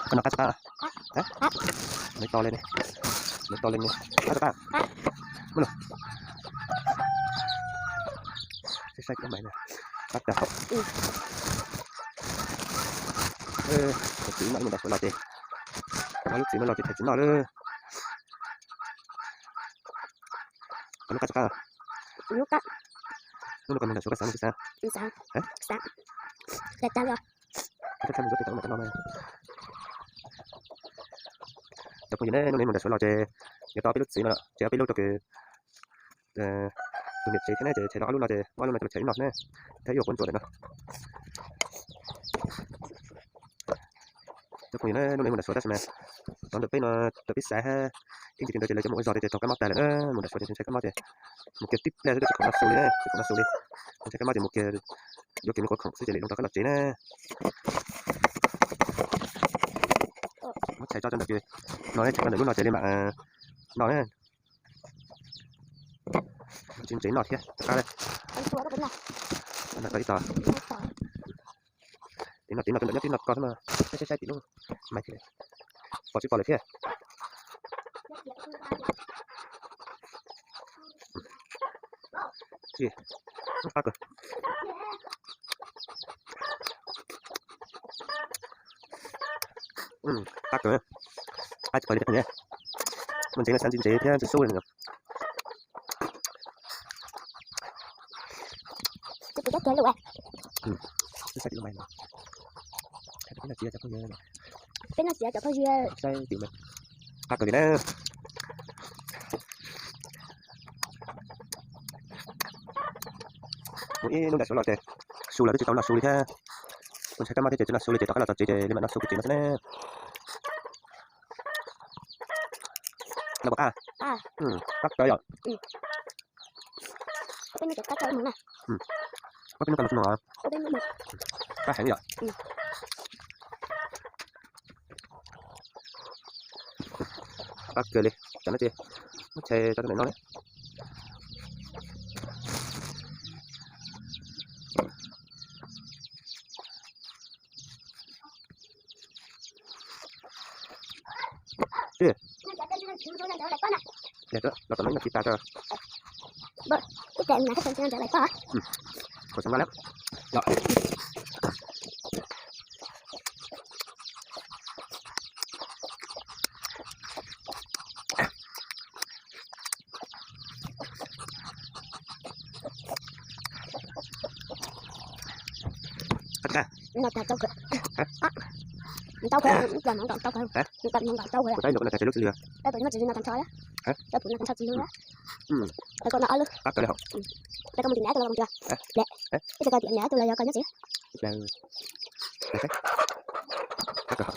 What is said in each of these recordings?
Koj noj qab tsis qab? Noj to li, noj to li ne. Qab tsis qab? Muab no. Saib saib kuv maiv na. Qab tag hauv. Tus txiv no ib mus nram Suav los ces, ob lub txiv no los ces thaiv txiv noj lawm. Koj noj qab tsis qab? Hnub no koj mus nram Suav koj xav mus tsis xav? Cov phooj ywg ne, hnub no mus nram Suav los ces yuav tau ob peb lub txiv no, ces ob peb lub rau kws tus niam tsev thiab ne, ces tshem tau ob lub no ces muab ob lub no coj los tshem ib no ne, thiab ib ua quav ntsuas lawm no. Cov phooj ywg ne, hnub no mus nram Suav tab sis mas tov ntawm peb no, ntawm peb xav hab ib ntsis no ces lawv cov mus ua zog ces raug kab mob tag lawm na. Mus nram Suav ces ntshai kab mob ces mus kiag tib pliag xwb, tsis khoom noj su li, tsis khoom noj su li. Ntshai kab mob ces mus kiag yuav kiag me quav khoom xwb ces lim loo rov qab los tsev na. Muab tshais tso rau ntawm kws no, tshais rau ntawm lub no ces li mam noj na. Tsis ntsev noj thiab qab li. Tau ib tog. Tim no, tim no, tim no nyob tim no koj xwb mas saib saib tim lub mais thiab, pom tsis pom lawm thiab. Qab kawg. Qab kawg. Qab tsis pom li cov phooj ywg. Muaj ntsev no xav ntsev ntsev thiab ntsev sub li. Peb noj txiv cov phooj ywg, qab kawg li na. Mus ib hnub nram Suav los ces su los twb tsis tau noj su li thiab. Ua ntshai kab mob thiab ces tsis noj su li ces rov qab los txog tsev ces li mam noj su kiag tsev no xwb ne. Noj puas qab? Qab kawg yom. Peb noj no qab heev yom. Qab kawg li, tam no ces muab tshais tso rau ntawm no ne. Los tom no ib no tsis tas tso. Khuv xeev nqa lawm. Ntau kawg, ntau kawg, ntau kawg. Ua ib no koj noj tag tsis lub tsis li. Tab sis no tag nrho, tab sis no tag nrho tsis li. Koj noj ob lub. Qab kawg li hauv. Koj mus tim niam tus los mus tua. Ib txhia koj tim niam tus los yog koj nyob tsev. Qab kawg.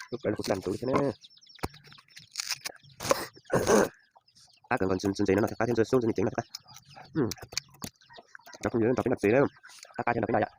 Lub plawv kuv tsis ntuv li thiab na. Qab kawg nkaus, ntse ntse no no qab thiab, ntse sub ntse ceev no qab. Cov phooj ywg nrog peb noj txiv na, qab qab thiab nrog peb noj yom.